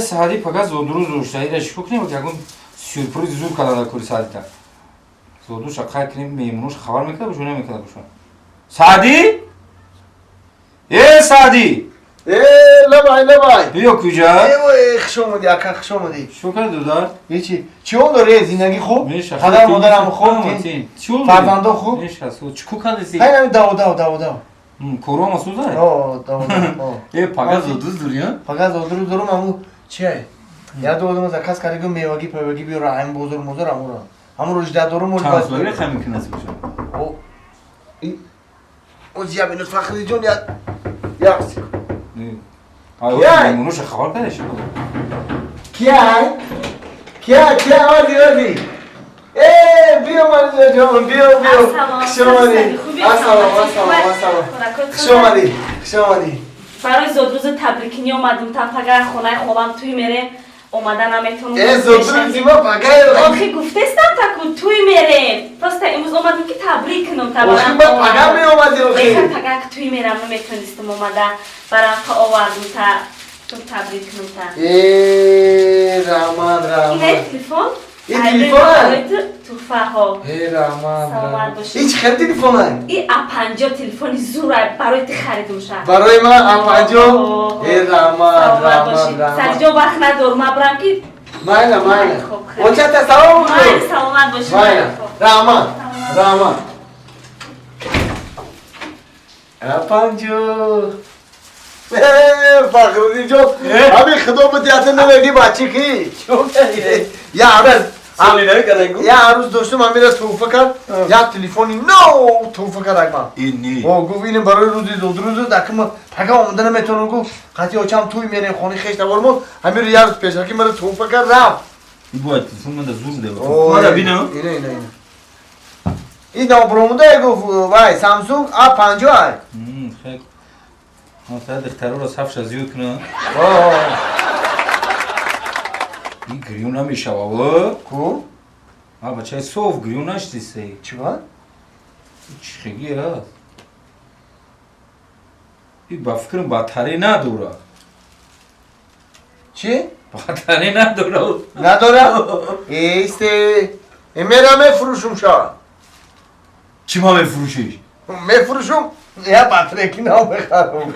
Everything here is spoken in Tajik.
Саъди пага зодрӯз дошта, ира чӣ кунем, ягон сюрприз зур карда дар кори Саъдита. Зодрӯзша қайд кунем, меҳмонош хабар мекарда бошу, намекарда бошу. Саъди? Э, Саъди! Э, лабай, лабай. Биё куҷа? Э, хуш омадӣ, ака, хуш омадӣ. Чӣ карди, дудар? Ҳечи. Чӣ ҳол дорӣ, зиндагӣ хуб? Падар модарам хуб? Фарзандо хуб? Чӣ ку кардиси? Ҳай, ҳами даво, даво, даво, даво. Кором сузай? О, даво, даво. Э, пага зодрӯз дорӣ, а? Пага зодрӯз дорум, аму чи ай? Я ду одама заказ кардагу мевагӣ, певагӣ биёра, ҳамин бозор мозор амуро. Ҳамуро жда дорум, оли баз. Чанд сола хай мекунад боша? О. Оз я минут, Фахриҷон, я як секунд. Кияй? Меҳмоноша хабар карда шуд? Кияй? Кияй, кияй, ози, ози. Э, биё, Мариза ҷон, биё, биё. Хуш омадӣ. Ассалом, ассалом, ассалом. Хуш омадӣ, хуш омадӣ. Барои зодрӯзи табрикинӣ омадум, та пага хонаи холам тӯй мерем, омада наметонам. Э, зодрӯзи мо пагай. Охи гуфтестам, таку тӯй мерем. Просто имрӯз омадум ки табрик кунам та. Охи ма пага меомадӣ, охи. Эха, пага тӯй мерам, наметонистам омада. Барам та овардум та табрик кунам та. Э, раҳмат, раҳмат. Ина телефон. Ин телефон? Туҳфаҳо. Э, раҳмат. Саломат бошӣ. Ин чӣ хел телефон ай? И А50 телефони зурай, барои ти харидум ша. Барои ман А50? Э, раҳмат, раҳмат, раҳмат. Сариҷон, вақт надорум, ма бурам ки. Майла, майла. Очата салом. Майли, саломат бошӣ. Майла. Раҳмат, раҳмат. А50. Фахриддинҷон, ҳамин худо бидиҳата намегӣ бачи ки. Я арӯз доштум, ҳамира туҳфа кард, як телефони нав туҳфа кард акман. Гуфт, ин барои рӯзи зодрӯзат, акма пага омада наметавонам, гуфт, қатъи очам тӯй мерем, хонаи хештабор мо, ҳамиро як рӯз пешакӣ мара туҳфа кард, рафт. Бояд телефон манда зур дева. Бина. Ина, ина, ина. Ин нобуромуда гуфт, вай Samsung A50 ай. Масалан, духтароро сафша зиёд кунад. Ин гирён намешава, ку? А бачаи соф гирён наштисе. Чӣ ба? Чӣ хеги аст? И ба фикрам батаре надора. Чӣ? Батаре надора. Надора? Эсте. Мера мефурӯшум ша. Чӣ ма мефурӯшиш? Мефурӯшум, я батареки нав мехарам.